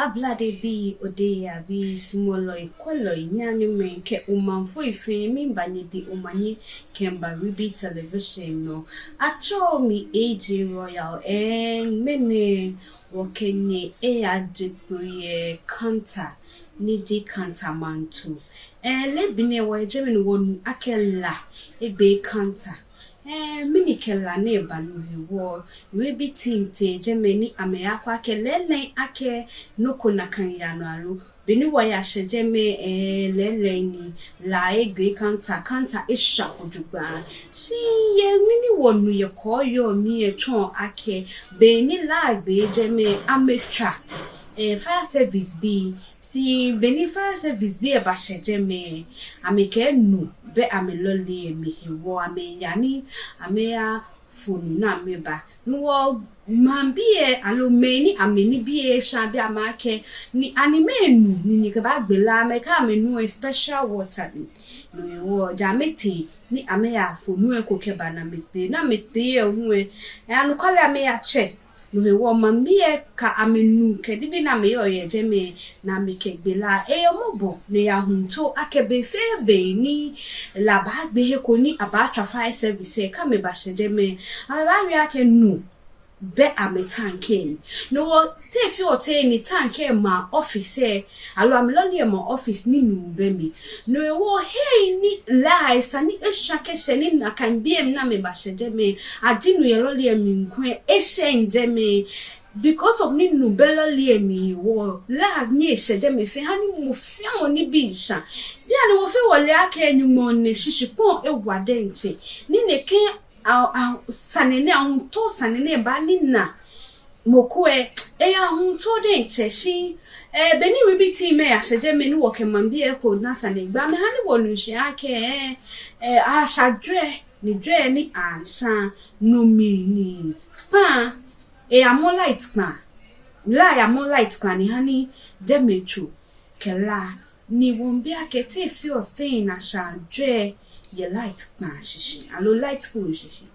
Ablade bi odeya bi smoloi koloi nyanyume ke umanfo ife mi di umanyi kemba Ruby Television no acho mi AJ Royal en mene wokenye e ajekpoye kanta ni di kanta mantu lebine wo ejemi no wonu akela egbe kanta mini kela ne banu wo Ruby team te jeme ni ame akwa ke lele ake noko na kan ya no alu beni wo ya hye me lele ni la egbe kanta kanta isha odugba si ye mini wo nu ye koyo mi e chon ake beni la egbe jeme ametwa fire service bi si beni fire service bi e ba hye me ameke nu be amelole mi wo ameyani ameya fonu na meba nuwo mambie alo meni ameni bie sha bi amake ni anime nu ni ni ka ba gbela me ka menu special water ni no wo ja mete ni ameya fonu e ko keba na mete e hu e anukale ameya che no he wo mambie ka amenu ke dibi na me yo ye je me na me ke gbela e omobo ne ya hunto akebe fe be ni la ba gbe he ko ni aba fire service ka me ba hye je me ame ba wi ake nu be ame tank no wo te fi o te ni tank ma office alo amloli ma office ni nu be mi no wo hey ni la isa ni ehwa ke ni na kan biem na me ba hye me agi nu ye loli mi nku e hye nje me because of ni nu bela li mi wo la ni ehye me fe ha ni mo fi mo ni bi sha bia ni wo fe wo le aka enyumo ne shishipon e wade nche ni ne ke sanene ahunto sanene ba ni na mokwe e ahunto de nche shi beni Ruby team e ahyeje me ni wo ke mambi e ko na sane gba me ha ni wo nu hye ake ahadre ni dre ni ansa no mi ni pa e amo light pa la ya mo light pa ni ha ni demetu kela ni won bi akete feel thing na shadre ye light pa shishi alo light po shishi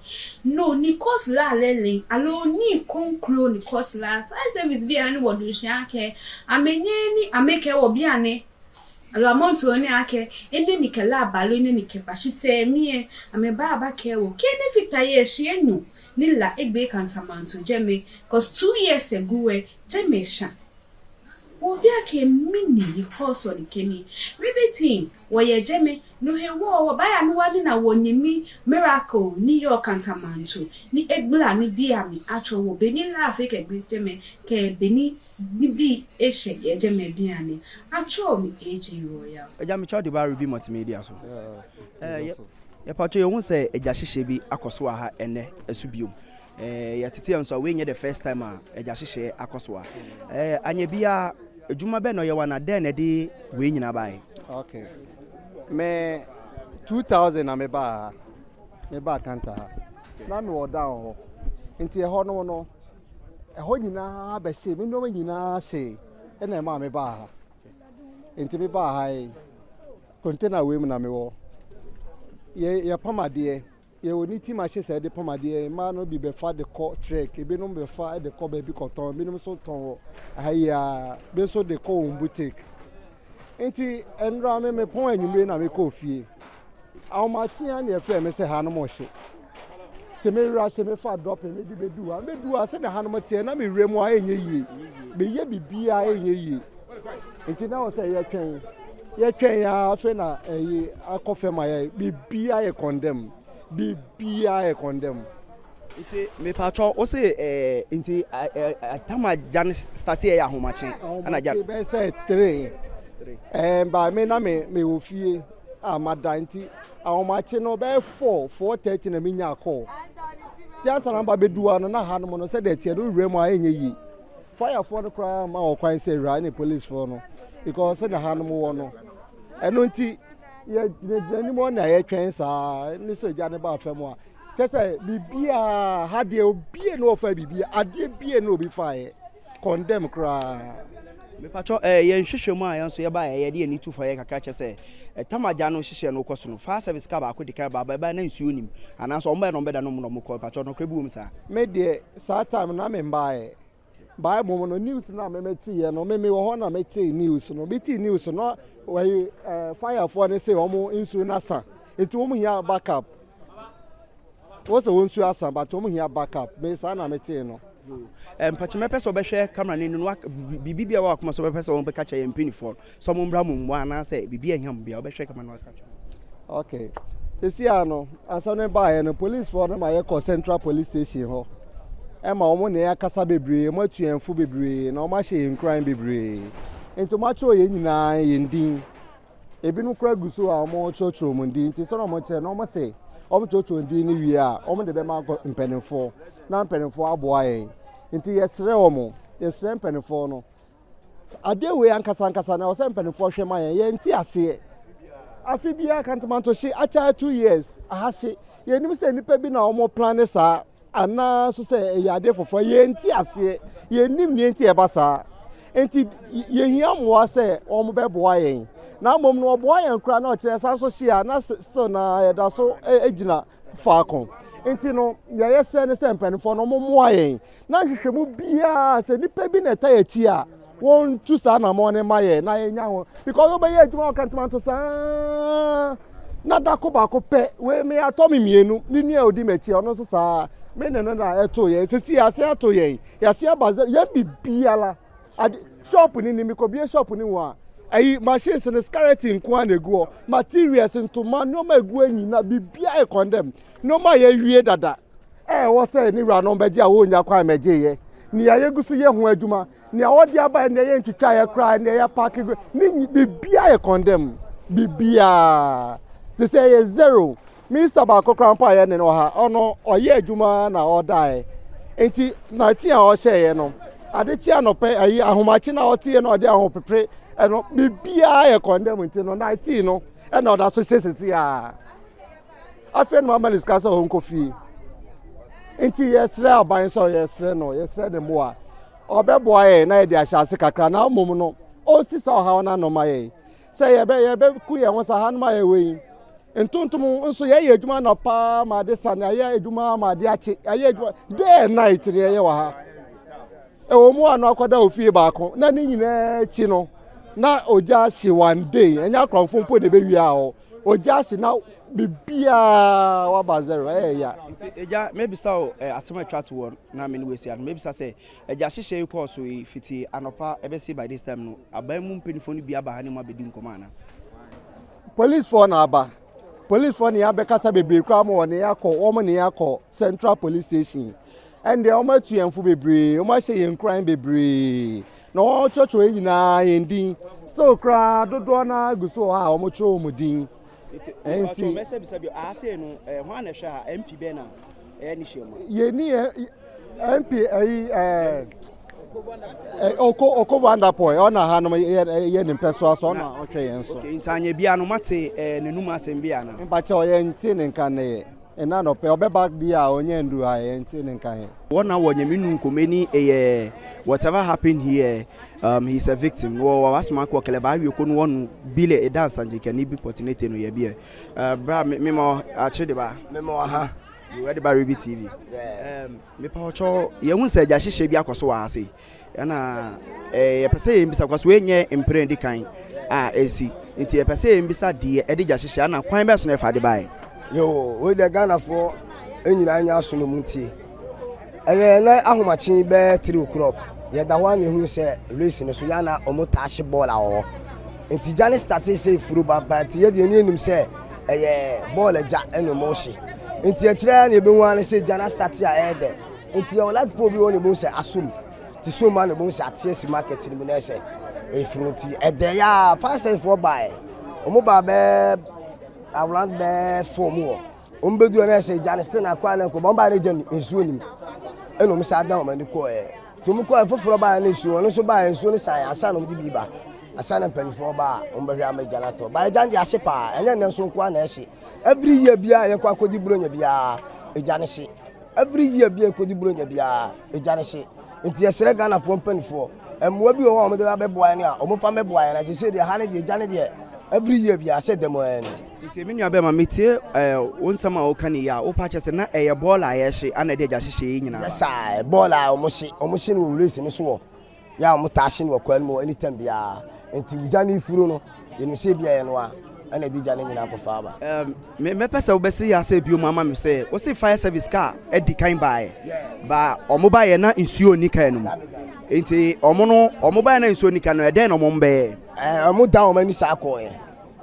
no ni cause la lele alo ni konkro ni cause la fire service bi ani wo do ake amenye ni ameke wo bi ani alo amonto ni ake ene ni kela balo ene ni ke ba shi se mi ame ba ba ke wo ke ne fita ye shi enu ni la egbe kantamanto jeme cause 2 years ago we jeme sha wo bi ake mini ni cause on keni Ruby team wo ye jeme no he wo wo baya no wani na wo nyimi miracle ni yo kantamanto ni egbla ni bi ami acho wo beni la afeke gbe teme ke beni ni bi ehye ye jeme bi ani acho mi AJ Royal eja mi chodi ba Ruby Multimedia so ye pacho ye hu se eja hyehyɛ bi akɔso aha ene esu biom ya tete nso we nye the first time a eja hyehyɛ akɔso a anya bia edwuma be no ye wana den na de we nyina bae. Okay, me 2000 na me ba kanta ha na me wo down ho nti e ho no no e ho nyina ba se me no nyina se e na ma me ba ha nti me ba ha e container we mu na me wo ye pamade ye oni team ahye se de pamade ma no bi be fa de ko trek e bi no be fa de ko ba bi koton bi no so ton ha ya be so de ko on boutique nti enra me me pon anwumre na me ko fie awmatia na efre me se ha no mo hye te me wura hye me fa drop me di bedu ha me du ha se na ha no mo tie na me wura mu a enye yie me ye bibia enye yie nti na wo se ye twen ya afe na eyi akɔfɛ ma ye bibia ye condemn bibia ye condemn nti me patro wo se nti atama jan start ye ahomakye ana jan be se 3 ba me na me wo fie amada nti ahomakye no be 4 4:30 na me nya call ti ansa na ba bedua no na ha no no se de tie no wura mu a enye yi fire for no kra ma o kwan se wura ne police for no because na ha no wo no eno nti ye gyina mo na ye twen saa ni so gya ne ba fam a kyese bibia ha de obi no ofa bibia ade bie no obi fa ye condemn kra me patro ye nhwehwɛ mu a ye nso ye ba ye de ani tu fa ye kakra kyese tamaja no hyehyɛ no kɔ so no fire service ka ba akodi kan ba ba na nsuo nim ana so omba no mbeda no mo no mo kɔ patro no kra bi wom saa me de saa time na me mba ye. Baa mmom no news no a me meteeɛ no, me mewɔ hɔ na metee news no. Metee news no wɔyi ɛɛ firefoɔ no se wɔn nsuo no asa nti wɔn hia backup. Wɔn sɛ wɔn nsuo asa but wɔn hia backup. Me saa na metee no. Eh, mpakyɛ mɛpɛ sɛ ɔbɛhwɛ camera no anim no biribi bi a ɛwɔ akoma so ɔbɛpɛ sɛ wɔbɛka kyerɛ yɛn mpanimfoɔ no sɛ wɔn mmra mo mmoa anaasɛ biribi a ɛhia mo bia ɔbɛhwɛ camera no aka kyerɛ. Okay. Sisi a no asɛm no baeɛ no policefoɔ no ma yɛkɔ Central Police Station hɔ ɛma wɔn ne akasa bebree wɔn atu yɛn fo bebree na wɔn ahyɛ yɛn nkuran bebree nti wɔn akyerɛw yɛn nyinaa yɛn din. Ebinom koraa gu so a wɔrekyerɛkyerɛ wɔn din nti sɛdeɛ wɔkyerɛ no wɔn se wɔkyerɛkyerɛ din no wie a wɔde bɛma mpanimfoɔ na mpanimfoɔ aboa yɛn nti yɛsrɛ wɔn yɛsrɛ mpanimfoɔ no adeɛ wei ankasa ankasa na ɔsɛ mpanimfoɔ hwɛ ma yɛn yɛn ti aseɛ afe biara kantomanto hye akyɛ 2 years aha hye yɛnim sɛ nnipa bi na wɔn plan saa. Anaa nso sɛ ɛyɛ adeɛ foforɔ, yɛnte aseɛ, yɛnnim deɛ nti ɛba saa. Nti yɛhia mmoa sɛ wɔn bɛboa yɛn. Na mmom no wɔboa yɛn koraa na ɔkyerɛ san so hye a na still na yɛda so gyina faako. Nti no deɛ yɛsrɛ ne sɛ mpanimfoɔ no wɔmmoa yɛn na nhwehwɛmu biara sɛ nipa bi na ɛta yɛn akyi a wɔntu saa anamɔn no ma yɛn na yɛnya ho because wobɛyɛ adwuma wɔ kantomanto saa na dako baako pɛ wei me atɔ me mmienu me nua a odi m'akyi ɔno nso saa me ne no na ɛto yɛn sisi yɛase ato yɛn yɛase aba zero yɛn bibiara ade shop ni ni mekɔbie shop ni wɔ a ɛyi machines no scarlet nko ara na egu hɔ materials ntoma nneɛma egu nyina biribiara yɛ condemn nneɛma a yɛawie dada ɛwɔ sɛ ne wura no bɛgye a wɔnnya kwan mɛgye yɛ nea yɛgu so yɛ ho adwuma nea wɔde aba yɛ nea yɛntwitwa yɛ koraa nea yɛapaake gu ne biribiara yɛ condemn biribiara te sɛ ɛyɛ zero minista baako koraa mpo a yɛne no wɔ ha ɔno ɔyɛ adwuma na ɔdaeɛ nti nineteen a ɔhyɛeɛ no ade kye anɔpɛ ayi ahomakye na ɔteɛ na ɔde ahopepere ɛno biribiara yɛ condemn nti no 19 no ɛna ɔda so hyɛ sisi a afei na wama ne sika sɛ ɔnkɔ fie nti yɛsrɛ aban sɛ yɛsrɛ no yɛsrɛ ne mmoa ɔbɛboa yɛn na yɛde ahyɛ ase kakra na mmom no ɔnsi sɛ ɔhaw no ano ma yɛn sɛ yɛbɛ yɛbɛku yɛn ho sa hanom a yɛwɔ yi ntontom nso yɛyɛ adwuma anɔpa ma ade sa na yɛyɛ adwuma ma ade akye yɛyɛ adwuma day and night na yɛyɛ wɔ ha ɛwɔ mu ano akɔda ofie baako na ne nyinaa akyi no na ogya ahye one day ɛnyɛ akorɔmfo mpo na ɛbɛwia hɔ ogya ahye na biribiara waba zero ɛyɛ ya. Nti agya mɛbisa wo eh, asɛm a atwa to wɔ na me ne wasi ano mɛbisa sɛ agya hyehyɛ yi kɔɔ so yi fiti anɔpa ɛbɛsi by this time no aban mu mpanimfoɔ no bi aba ha ne mu abɛdi nkɔmmɔ ana? Policefoɔ na aba policefoɔ ne abɛkasa bebree koraa ma wɔne akɔ wɔn ne akɔ Central Police Station ɛndeɛ wɔn atu yɛn fo bebree wɔn ahyɛ yɛn nkuran bebree na wɔn kyerɛkyerɛ yɛn nyinaa yɛn din still koraa dodoɔ naa gu so wɔ hɔ a wɔn kyerɛ wɔn din. Nti mɛsɛ bisa bi ase no eh, hwan na ɛhwɛ ha MP bɛn na ɛyɛ ne hyia mu? Yɛni MP ɛyi ɛɛ Oko Oko Vanderpoel ɔna ha nom yɛ yɛ ne mpɛsoa so ɔna ɔhwɛ yɛn so. Okay, nti anya bia no mate eh, n'anum asɛm bi ana? Mpakyɛ ɔyɛ nte ne nka ne yɛ ɛna nɔpɛ ɔbɛba bi a ɔnyɛ nduru ha yɛ nte ne nka yɛ. Wɔn na wɔ nyame nu nkɔmɛ ɛyɛ whatever happened here he's a victim wɔ wɔ asoma kɔ kɛlɛ ba awie ko no wɔn bi le ɛda nsanje kɛ ne bi pɔtinete no yɛ bi ɛ bra me ma akyere de ba me ma ha wɔ de ba Rebi TV mepa ɔkyɛw yɛn ho sɛ agya hyehyɛ bi akɔ so wɔ ha sei ɛna yɛpɛ sɛ yɛn bisa kwa so yɛnyɛ mpere di kan a ɛsi nti yɛpɛ sɛ yɛn bisa deɛ ɛde gya hyehyɛ ana kwan bɛɛ so na ɛfa de baeɛ. Yoo, wei deɛ Ghanafoɔ nyinaa nyɛ aso no mu ntie. Ɛyɛ na ahomakye bɛyɛ 3 o'clock yɛda hɔ a na ehu sɛ race no so yɛ ana wɔn taa hye bɔɔl a wɔ hɔ. Nti gya ne starte sɛ efuro ba ba nti yɛ deɛ ne anim sɛ ɛyɛ bɔɔl agya ɛna wɔn hye. Nti akyerɛ na ebehu ara sɛ gya na starte a ɛyɛ dɛ. Nti yɛwɔ light pole bi wɔ na ebehu sɛ asom. Nti som a na ebehu sɛ ate asi market no mu na ɛsɛ efuro nti ɛdɛ yɛ a fire service foɔ baeɛ. Wɔn baa bɛɛ around bɛɛ 4 mu hɔ. Wɔn bɛdu hɔ na ɛsɛ gya no still na akɔ a na nkɔ wɔn baa no gya nsuo nim ɛna wɔn saa dan wɔn ani kɔɛ nti wɔn kɔɛ foforɔ baa no nsuo ɔno nso baa nsuo no san ansa na wɔn de bi ba ansa na mpanimfoɔ baa wɔn bɛhwɛ ama gya no atɔ baa gya no de ahye paa ɛnyɛ nnɛ nso nko ara na ɛhye every year biara yɛkɔ akɔdi buronya biara gya no hye every year biara yɛkɔdi buronya biara gya no hye nti yɛsrɛ Ghanafoɔ mpanimfoɔ mmoa bi wɔ hɔ a wɔde bɛboa yɛn a wɔmfa mmɛboa yɛn na sɛ deɛ ha no deɛ gya no deɛ every year biara sɛ dɛm ara ni. Nti me nua bɛma metie wo nsɛm a woka ne yi a, wopɛ akyɛ sɛ na ɛyɛ bɔɔla a yɛhye ana ɛde agya hyehyɛ yi nyinaa? Yes sir, bɔɔla a wɔhye, wɔhye no wɔ race no so wɔ yɛ a wɔtaa hye no wɔ kwan mu anytime biara. Nti gya no ifuro no, yɛnim sɛ ebi a ɛyɛ no a ɛna ɛde gya no nyinaa kɔfa aba. Me mɛpɛ sɛ wobɛsi yɛ asɛ bio mu ama me sɛ wose fire service car adi kan baeɛ ba ɔmo baeɛ na nsuo nni car no mu nti ɔmo no ɔmo baeɛ na nsuo nni car no ɛdɛn na ɔmo bɛyɛ? Ɔmo dan ɔmo ani saa kɔɔɛ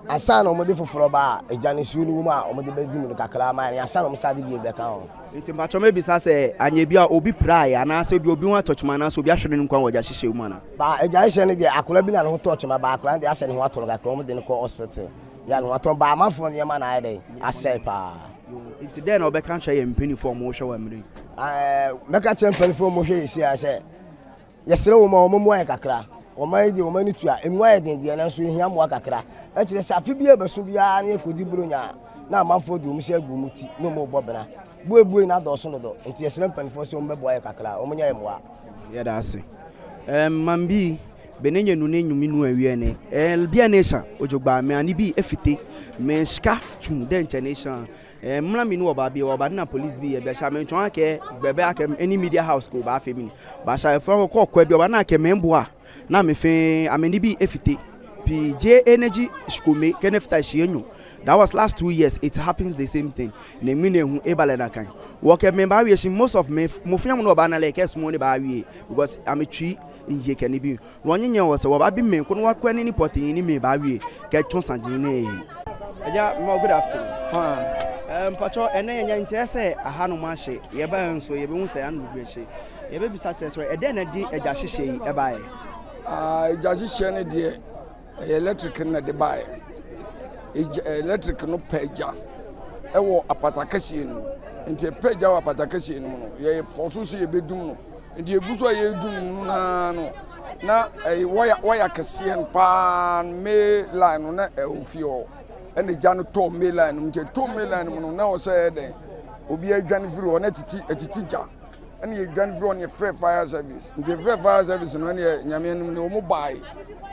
ansa na ɔmo de foforɔ ba a egya no nsuo no wɔ mu a ɔmo de bɛdi mu no kakra ma yɛn ansa na ɔmo san de bio bɛka ho. Nti mpakyɛw mɛbisa sɛ anyɛ bi a obi piraeɛ anaasɛ obi obi ho atɔ kyema anaasɛ obi ahwere ne nkwa wɔ gya hyehyɛ mu anaa? Ba egya hyehyɛ no deɛ akwadaa bi na ne ho tɔɔ kyema ba akwadaa no deɛ asɛ ne ho atɔ no kakra ɔmo de no kɔ hospital. Yɛ no watɔn ba amanfoɔ nneɛma na ayɛ dɛn asɛe paa. Nti dɛn na wɔbɛka akyerɛ yɛn mpanimfoɔ a wɔhwɛ wɔ mmerɛ yi? Mɛka kyerɛ mpanimfoɔ a wɔhwɛ yɛ si a sɛ yɛsrɛ wɔn a wɔn mmoa yɛ kakra. Wɔn ayɛ deɛ wɔn ani tua emu ayɛ den deɛ nanso yɛhia mmoa kakra. Ɛkyerɛ sɛ afe bi a ɛbɛso biara na yɛkɔdi buronya a na amanfoɔ de wɔn hyɛ agu wɔn ti na wɔn rebɔ bena. Buebue no adɔɔso dodo nti yɛsrɛ mpanimfoɔ sɛ wɔn bɛboa yɛ kakra wɔn nyɛ yɛ mmoa. Yɛda ase. Mambi. Bene nye nu ne nyumi nu awie ne eh bia ne sha ojogba me ani bi efite me shka tu dɛ nkyɛ ne sha eh mla mi nu ɔba bi ɔba na police bi yɛ bɛ sha me ntɔn akɛ gbɛbɛ akɛ any media house ko ba afe mi ba sha efo kɔ kɔ bi ɔba na akɛ me mboa na me fe ameni bi efite pi je energy shkome kene fita shi enyo. That was last 2 years, it happens the same thing. Ne mi ne hu ebale na kan wɔkɛ me ba wie shi most of me mo fia mo no ɔba na le kɛ sumo ne ba wie because ametwi nje kɛ ne bi na ɔnye nyɛ wɔ sɛ wɔba bi me ko no wakɔ ne ni pɔtee ni me ba wie kɛ tso sangye ne. Ɛgya ma, good afternoon. Fine. Mpatwɔ ɛnɛ yɛnya nti ɛsɛ aha no ahye yɛba nso yɛbɛhu sɛ ano bebree hye. Yɛbɛbisa sɛ sɛ ɛdɛn na de agya hyehyɛ yi ɛbaeɛ? Ah, egya hyehyɛ no deɛ, ɛyɛ electric no na de baeɛ. Egya electric no pɛ gya ɛwɔ apata kɛseɛ no mu. Nti ɛpɛ gya wɔ apata kɛseɛ no mu no, yɛyɛ fɔ so sɛ yɛbɛdum no. Nti egu so a yɛdum no naa no, na ɛyɛ wɔya wɔya kɛseɛ no paa main line no na ɛwɔ fie hɔ. Ɛna gya no tɔɔ main line no mu. Nti ɛtɔɔ main line no mu no, na ɔsɛ ɛyɛ dɛn? Obi adwane firi hɔ na ɛtiti ɛtiti gya. Ɛna yɛdwane firi hɔ na yɛfrɛ fire service. Nti yɛfrɛ fire service no, ɛna Nyame anim ne wɔn baeɛ.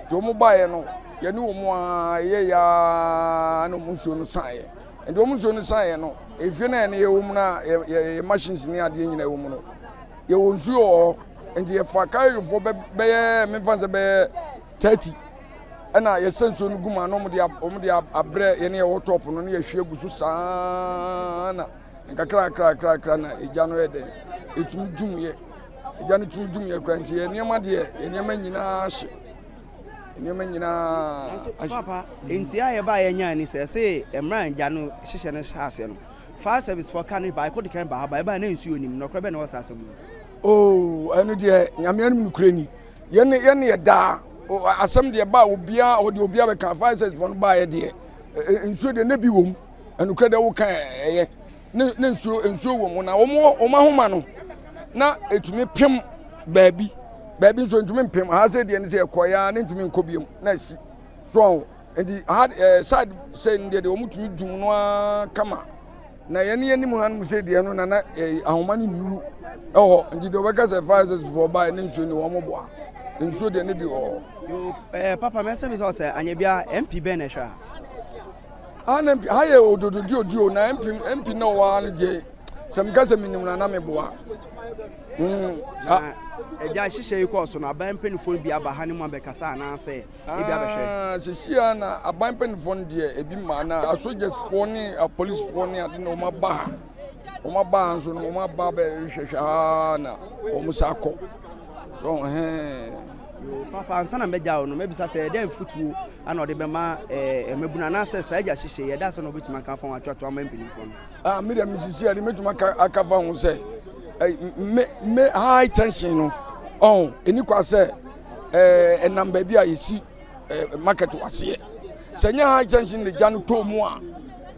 Nti wɔn baeɛ no, yɛne wɔn a yɛyɛ yaa na wɔn nsuo no saeɛ. Nti wɔn nsuo no saeɛ no, efie no a yɛne yɛwɔ mu na yɛ yɛ machines ne adeɛ nyinaa wɔ mu no, yɛwɔ nsuo wɔ hɔ. Nti yɛfa kayofoɔ bɛ bɛyɛ memfa sɛ bɛyɛ 30 ɛna yɛsɛ nsuo no gu mu a na wɔn de abrɛ yɛne yɛwɔ top no na yɛhwie gu so saa na nkakra kakra kakra na egya no yɛ dɛn etumi dum yɛ. Egya no tumi dum yɛ kora. Nti yɛ nneɛma deɛ, yɛ nneɛma nyinaa hye, nneɛma nyinaa ahye. Papa, nti a yɛba a yɛnya ni sɛ ɛsɛ mmerɛ a gya no hyehyɛ no hyɛ aseɛ no, fire service fɔ ka no baako de kan ba ha ba ɛba na nsuo nim nɔkorɛ bɛ na ɛwɔ saa asɛm no? Oo, ɛno deɛ, Nyame anim nokorɛ ni. Yɛne yɛne yɛ daa asɛm deɛ ba obiara ɔde obiara bɛka. Fire service fɔ no baayɛ deɛ, nsuo deɛ ne bi wɔ mu. Ɛnokorɛ deɛ woka ɛyɛ ne nsuo wɔ mu na wɔn ahoma no na etumi pem baabi baabi nso ntumi mpem ha. Sɛ deɛ no sɛ ɛkɔ ya ne ntumi nkɔ biom na asi so ɔho. Nti ha side sɛ no deɛ wɔn tumi dum no ara kama na yɛn ne anim ha no mu sɛ deɛ no na ahoma no nnuru ɛwɔ. Nti deɛ wɔbɛka sɛ fire service foɔ baa ne nsuo ne wɔn boa nsuo deɛ ne bi wɔ hɔ. Yo, papa, mɛsɛ bi sɛ ɔsɛ anya bia MP bɛn na ɛhwɛ a? Ha na MP ha yɛ odododio na MP na ɔwɔ ha no deɛ, sɛ meka sɛ menim no na meboa. Na agya hyehyɛ yi kɔɔ so no, aban mpanimfoɔ bi aba ha ne mu abɛkasa anaasɛ ebi abɛhwɛ? Ah, sisi a na aban mpanimfoɔ no deɛ, ebi ma na asogyafoɔ ne apolisifoɔ ne ade na wɔn aba ha. Wɔn aba ha nso no, wɔn aba bɛhwehwɛ ha na wɔn sa akɔ so ɛhɛn. Yo, papa, ansa na mɛgya wo no, mɛbisa sɛ ɛdɛn mfotuo ana ɔde bɛma mmabunu anaasɛ saa agya hyehyɛ yi ɛda sɛ na ɔbɛtumi aka afa ho atoatoa ama mpanimfoɔ no? Ah, mi deɛ, mi sisi a de mɛtumi aka fa ho sɛ me high tension no ɔn ɛni kwa sɛ ɛnam baabi a yɛsi market wɔ aseɛ. Sɛ nyɛ high tension de gya no tɔ mu a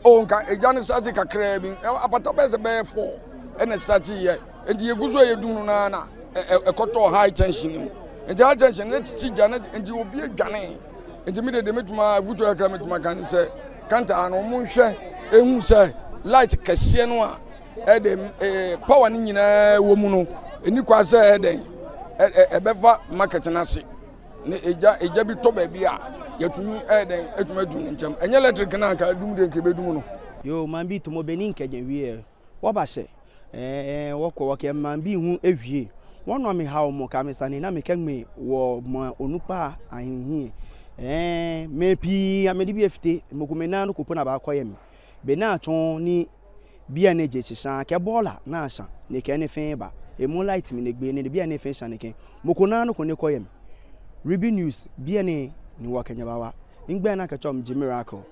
o, nka egya no start kakraa bi apata bɛyɛ sɛ bɛyɛ four ɛna start yɛ. Nti yɛgu so a yɛdum no naa na ɛkɔtɔɔ high tension no mu. Nti high tension no tete gya no, nti obi adwane. Nti mi de mɛtumi afutuo kakra mɛtumi aka ne sɛ kanta no wɔn nhwɛ ehu sɛ light kɛseɛ no a ɛde power no nyinaa wɔ mu no ɛni kwa sɛ ɛdɛn ɛbɛfa market no ase na egya bi tɔ baabi a. Yɛtumi ɛyɛ dɛn atumi adum no nkyɛm. Ɛnyɛ electric no anka adum deɛ nka ɛbɛdum no. Yo, man bi tomo beni nkɛgyɛ wie wɔba hyɛ ɛɛ wɔkɔ wɔkɛ man bi hu ewie wɔnɔ mi ha wɔn ka mi sani na mi kɛ ŋme wɔ mɔ onukpa ahinhin ɛɛ mɛ pii amedi bi efite mokome na no kopo na ba kɔ yɛ mi be na atɔn ni bia ne gye sisa kɛ bɔɔla na asa ne kɛ ne fɛn ba emu light mi ne gbe ne bia ne fɛn sa ne kɛ moko na no ko ne kɔ yɛ mi Ruby News bia ne ne wɔ kɛnyɛbawa ngbɛ na kɛtɔm gye miracle.